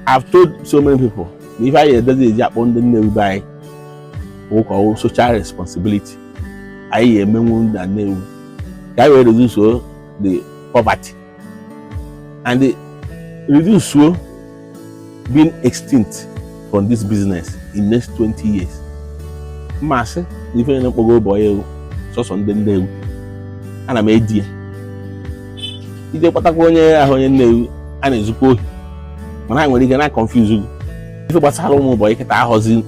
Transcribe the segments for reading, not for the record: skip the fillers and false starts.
I've told so many people na ife anyị edozi eji akpọ ndị Nnewi be anyị bụ ka ọ social responsibility anyị ga-emenwu na Nnewi ka anyị wee reduce the poverty and reduce being extinct from this business in next 20 years. Mmasị na ife na-ekpogo ụbọ ewu sọsọ ndị Nnewi, ana m edi ya ije kpatakwa onye ahụ onye Nnewi a na-ezukwa ohi, mana ha nwere ike na confuse gị ife gbasara ụmụ ụbọchị kịta aghọzi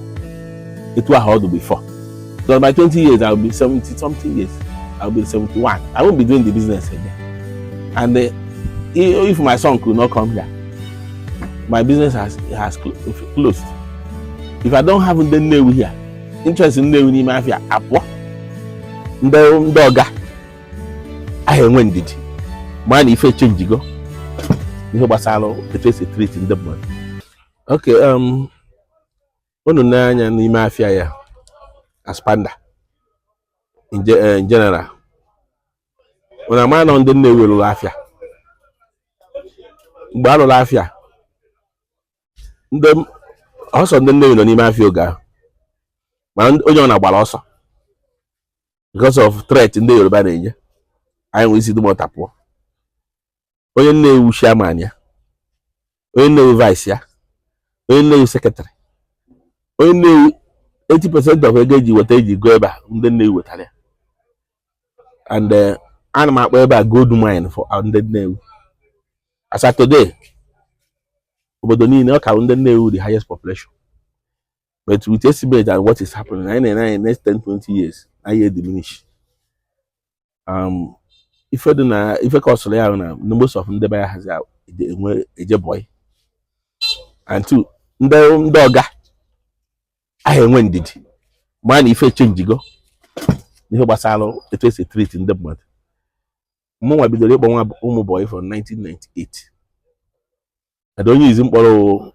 etu ahụ ọ dị before. Because by 20 years, I will be 70 something years, I will be 71. I won't be doing the business again. And if my son could not come here, my business has closed. If I don't have ndị Nnewi here, interest Nnewi n'ime afịa apụọ. Ndị ọga ahụ enwe ndidi ma na ife changego ihe gbasara etu esi treat ndị mmadụ. Okay, unu na-anya n'ime afịa ya, Aspamda in general, unu ama na ndị Nnewi rụrụ afịa. Mgbe a rụrụ afịa, ndị ọsọ ndị Nnewi nọ n'ime afịa oge ahụ, mana onye ọ na-agbara ọsọ because of threat ndị Yoruba na-enye anyị. Nwee isi Idumota pụọ. Onye Nnewi chairman ya, onye Nnewi vice ya, onye Nnewi secretary, onye Nnewi, 80% of ego eji weta eji go ebe a, ndị Nnewi wetara ya. And ana m akpọ ebe a gold mine for ndị Nnewi. As at today, obodo niile ọ ka ndị Nnewi the highest population, but with estimate and what is happening, anyị na-ene anyị next 10 20 years anyị diminish. Ife dị na ife ka ọsọrọ ya na most of ndị be ya hazi enwe eje boy, and two, ndị ọga ahụ enwe ndidi ma na ife changego ihe gbasara etu esi treat ndị mmadụ. Mụnwa bidoro ịkpọ nwa ụmụ boy from 1998, and onye izi mkpọrọ,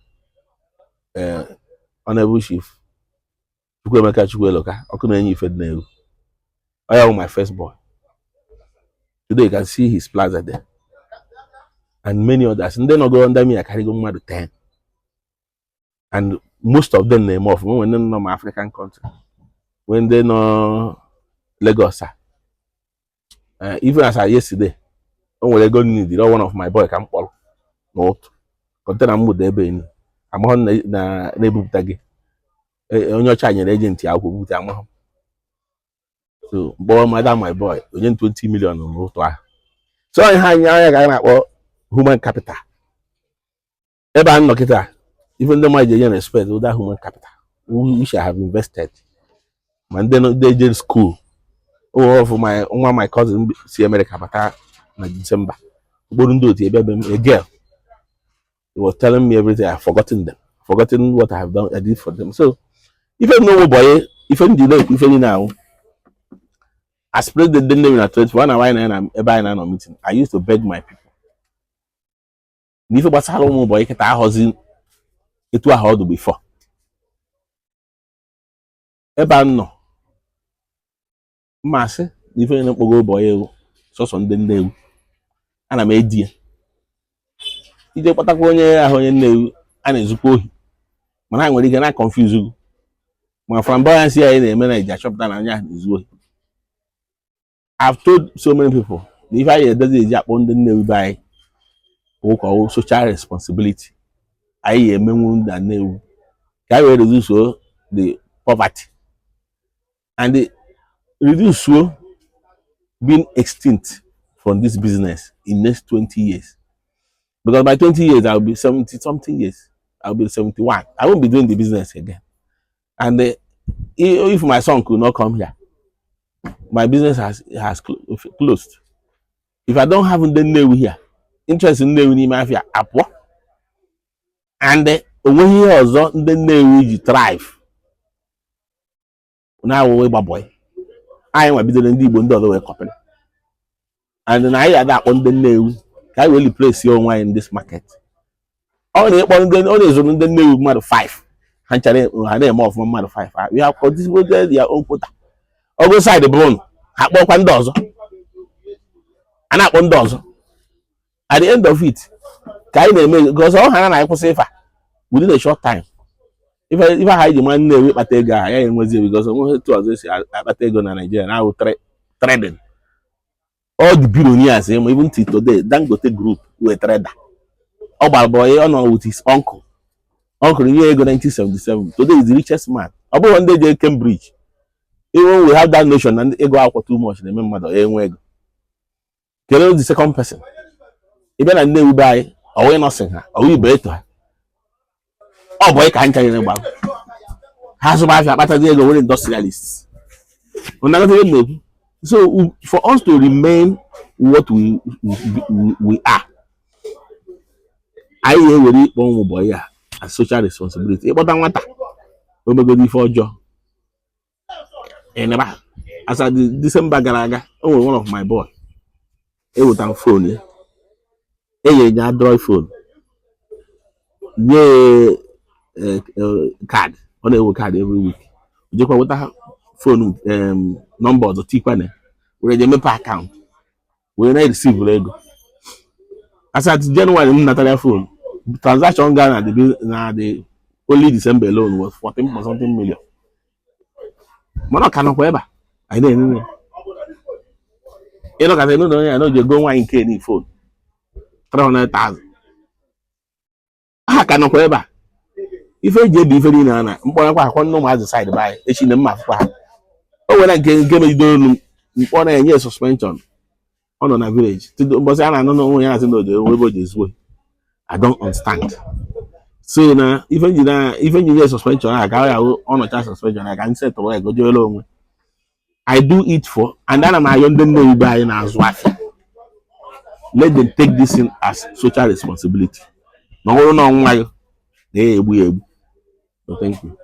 Honorable Chief Chukwuemeka Chukwueloka, ọkụ na-enye ife dị n'egwu, ọ ya bụ my first boy. Today you can see his plaza there and many others. Ndị nọgo under me akarịgo mmadụ 10, and most of them na-eme ọfụma. Nwere ndị nọ ma African country, nwee ndị nọ Lagos a. Even as I yesterday, o nwere ego need one of my boy ka m kpọrọ n'ụtụ container m bụ ebe enu amaghọ na na-ebupụta gị. Onye ọcha nyere agent akwụkwọ bupụta amaghọ, so mkpọrọ mother my boy onye 20 million n'ụtụ ahụ. So ihe anyị anya ka a na-akpọ human capital ebe a nọ kịta, ife ndị mmadụ ji enye respect, ụda human capital which I have invested, ma ndị ndị eje school. O of my nwa, my cousin si America bata na December, okporo ndị otu ebe be m, a girl, he was telling me everything. I have forgotten them, forgotten what I have done, I did for them. So ife m n'ụmụ boy, ife m ji na-ekwu ife niile ahụ as president ndị Nnewi na 24 na anyị na ebe anyị na-anọ meeting, I used to beg my people na ife gbasara ụmụ boy kịta aghọzi etu ahụ ọ dị before. Ebe a nọ, mmasị na ife na-ekpogo boy ewu sọsọ ndị Nnewi, ana m edi ya ije kpatakwa onye ahụ onye Nnewi a na-ezukwa ohi, mana ha nwere ike na confuse gị ma flamboyancy anyị na-eme na eji achọpụta na onye ahụ na-ezu ohi. I've told so many people na ife anyị edozi eji akpọ ndị Nnewi be anyị bụ ka ọ social responsibility anyị ga-emenwu na Nnewi ka anyị wee reduce the poverty and reduce being extinct from this business in next 20 years. Because by 20 years, I will be 70 something years, I will be 71. I won't be doing the business again. And if my son could not come here, my business has closed. If I don't have ndị Nnewi here, interest Nnewi n'ime afịa apụọ. And onweghị ihe ọzọ ndị Nnewi ji thrive na-awụwa ịgba boy. Anyị nwa bidoro, ndị Igbo ndị ọzọ wee kọpịrị, and na anyị ada akpọ ndị Nnewi ka anyị wee replace onwe anyị in this market. Ọ na-ekpọ ndị ọ na-ezoro ndị Nnewi mmadụ 5, ha nchara ha na-eme ọfụma, mmadụ 5, we have contributed their own quota. Ogo side bụrụ ha kpọkwa ndị ọzọ, a na-akpọ ndị ọzọ. At the end of it, ka anyị na-eme because ọ ha na anyị kwụsị ịfa. Within a short time, ife ha ji ma Nnewi kpata ego ahụ ya enwezi, because onweghị etu ọzọ esi akpata ego na Nigeria na awụ trading. All the billionaires, even till today, Dangote Group were trader. Ọ gbara boy, ọ nọ with his uncle, uncle nye ego 1977. Today is the richest man. Ọ bụghị ndị je Cambridge. Even we have that notion na ego akwụkwọ too much na-eme mmadụ ya enwe ego. Kedu the second person ị bịa na Nnewi be anyị? Ọwụ nọsịn ha, ọwụ ibe eto ha, ọ bụ ka ncha nyere gbara ha azụmahịa akpatazi ego, nwere industrialists. Unagata ihe m na-ekwu? So for us to remain what we are, anyị ga-ewere ịkpọ ụmụ boy a as social responsibility. Ịkpọta nwata omegodo ife ọjọọ ịnaba. As at the December gara aga, o nwere one of my boy ewetara phone ya, enyere ya Android phone, nye card, ọ na-ewe card every week. O jekwa weta phone nọmba ọzọ tikwa na were je mepe account were na-receive ego. As at January m natara ya phone, transaction gaa na the only December alone was 14 point something million. Mana ọ ka nọkwa ebe a anyị na-enene ya. Ịnọkọta ịnụ na onye ya na o ji ego nwaanyị nke ni phone 300,000, ha ka nọkwa ebe a. Ife eji ebi ife niile a na mkpọrọkwa akwa ndị ụmụazị side be anyị echi na mma afụkwa ha. O nwere nke megidere olu mkpọ na-enye suspension. Ọ nọ na village tutu mbọsị a na-anụ n'onwe ya na-asị na oje ebe o ji ezuo. I don't understand. So na ife nji na ife nji nye suspension a ka ya hụ ọ nọcha suspension a ka m setụrụ ego jeere onwe. I do it for and ana m ayọ ndị nne ibe anyị na-azụ afịa, let them take this thing as social responsibility, na ọ bụrụ na ọnwa gị na ya egbu ya egbu. So thank you.